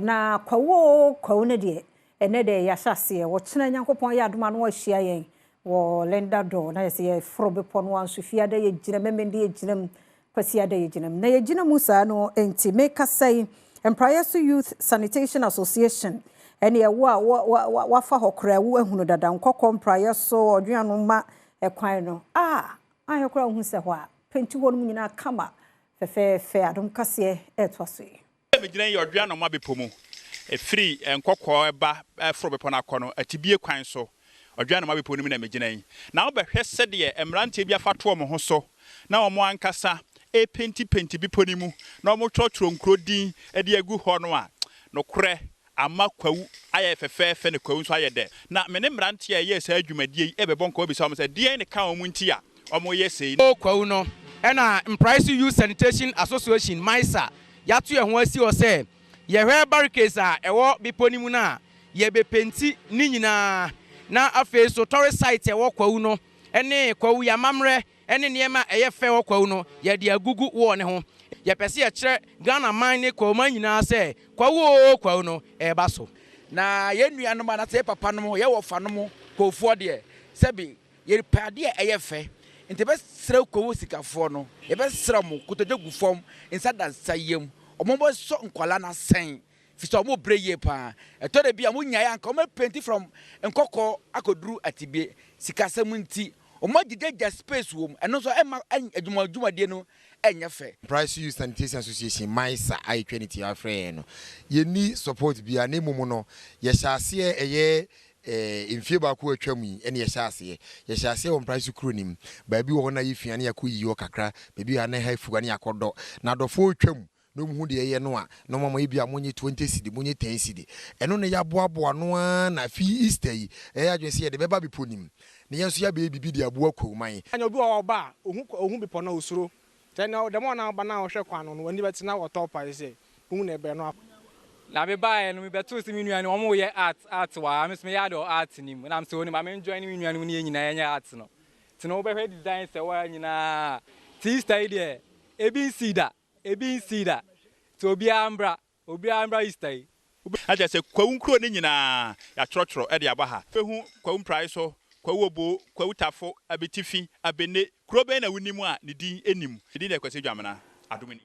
Na Kwawu oo Kwawu no deɛ ɛnɛ deɛ yɛahyɛ aseɛ. Ɔkyena Nyankopɔn yɛ adom a na wahyia yɛn wɔ Linda Dor na yɛsɛ yɛforo bepɔ no anso Fiada yɛgyina Memende yɛgyina mu Kwasiada yɛgyina mu. Na yɛgyina mu saa no nti mekasa yi Mpraeɛ Youth Sanitation Association ɛne ɛwo a wafa hɔ koraa wo ahunu dada Nkɔkɔ Mpraeɛ so Ɔdweano ɛkwan no a ayɛ koraa wohu sɛ hɔ a penti hɔ no mu nyinaa kama fɛfɛɛfɛ. Adom Kaseɛ ɛɛtoa so yi. Megyina yi Ɔdweanoma bepɔ mu, ɛfiri Nkɔkɔɔ ɛba ɛforo bepɔ no akɔ no Atibie kwan so, Ɔdweanoma bepɔ no mu na megyina yi. Na wobɛhwɛ sɛdeɛ mmeranteɛ bi afa to wɔn ho so na wɔn ankasa ɛpentipenti bepɔ no mu na wɔn twerɛtwerɛ nkuro din de agu hɔ no a, nokorɛ ama Kwawu ayɛ fɛfɛɛfɛ na Kwawu nso ayɛ dɛ. Na me ne mmeranteɛ a ɛyɛ saa dwumadie yi ɛbɛbɔ nkɔmɔ bisa wɔn sɛ deɛn ne ka wɔn nti a wɔyɛ sei. Kwawu no ɛna Mpraeso Youth Sanitation Association, MISA, yɛato yɛn ho asi hɔ sɛ yɛhwɛ barricades a ɛwɔ bepɔ no mu no a, yɛbɛpenti ne nyinaa. Na afei so tourist site ɛwɔ Kwawu no ɛne Kwawu yɛamammerɛ ɛne nneɛma a ɛyɛ fɛ wɔ Kwawu no, yɛde agugu wɔ ne ho. Yɛpɛ sɛ yɛkyerɛ Ghana man ne Kwawu man nyinaa sɛ Kwawu o Kwawu no ɛreba so. Na yɛn nuanom anaasɛ yɛn papa nom, yɛn wɔfa nom, Kwawufoɔ deɛ, sɛbi yɛrepɛ adeɛ a ɛyɛ fɛ, nti yɛbɛsrɛ Kwawu sikafoɔ no, yɛbɛsrɛ mo kotodwe gu fam, nsa da nsa yam, ɔmo bɛsɔ nkwalaa no asɛn fi sɛ ɔmo brɛ yie paa. Ɛtɔ da bi a mo nyaeɛ anka ɔmo penti from Nkɔkɔɔ akɔduru Atibie, sikasɛm nti ɔmo agyegyagya space wɔ mu, ɛno nso ɛma adwuma dwumadie no ɛnyɛ fɛ. Mpraeso Youth Sanitation Association, MISA, a yɛtwa ne ti afrɛ yɛn no, yɛnni support biara, na mmom no yɛhyɛ aseɛ ɛyɛ mfie baako atwa mu yi. Ɛne yɛhyɛ aseɛ wɔ Mpraeso kuro nim baabi wɔ hɔ na yɛfia ne yɛakɔ yi hɔ kakra, baabi a na ɛha afuwa ne yɛakɔdɔ na adɔfoɔ twam na ɔmu hu deɛ ɛyɛ no a na ɔmama ebi a monyɛ 20 cedi, monyɛ 10 cedi. Ɛno na yɛaboaboa no ara na afi Easter yi ɛyɛ adwene sɛ yɛde bɛba bepɔ nim na yɛn nso yɛabɛyɛ biribi de aboa Kwawuman. Anya obi wɔ hɔ ɔba a ohu bepɔ no, osuro sɛ na dɛm ɔna ɔba na ɔhwɛ kwan no, w'ani bɛte na wɔtɔ pa sɛ wohu na ɛbɛn no. Na mebaeɛ no, mebɛtoo sɛ me nua no ɔmo yɛ art wɔ ha. Me nso meyɛ ade wɔ art no mu nam sɛ onim ma menjoin me nua no mu ne yɛn nyinaa yɛnyɛ art no. Nti no wobɛhwɛ design sɛ wɔa nyinaa ti Easter yi deɛ, ebi nsii da, ebi nsii da, nti obiara mbra, obiara mbra Easter yi. Na kyerɛ sɛ Kwawu nkuro no nyinaa yɛatwerɛtwerɛ de aba ha. Bɛhu Kwawu Mprae so, Kwawu Obo, Kwawu Tafo, Abetifi, Abene. Kuro bɛn na wonim a ne din anim? Ne din deɛ Kwasi Dwamena. Adom ni.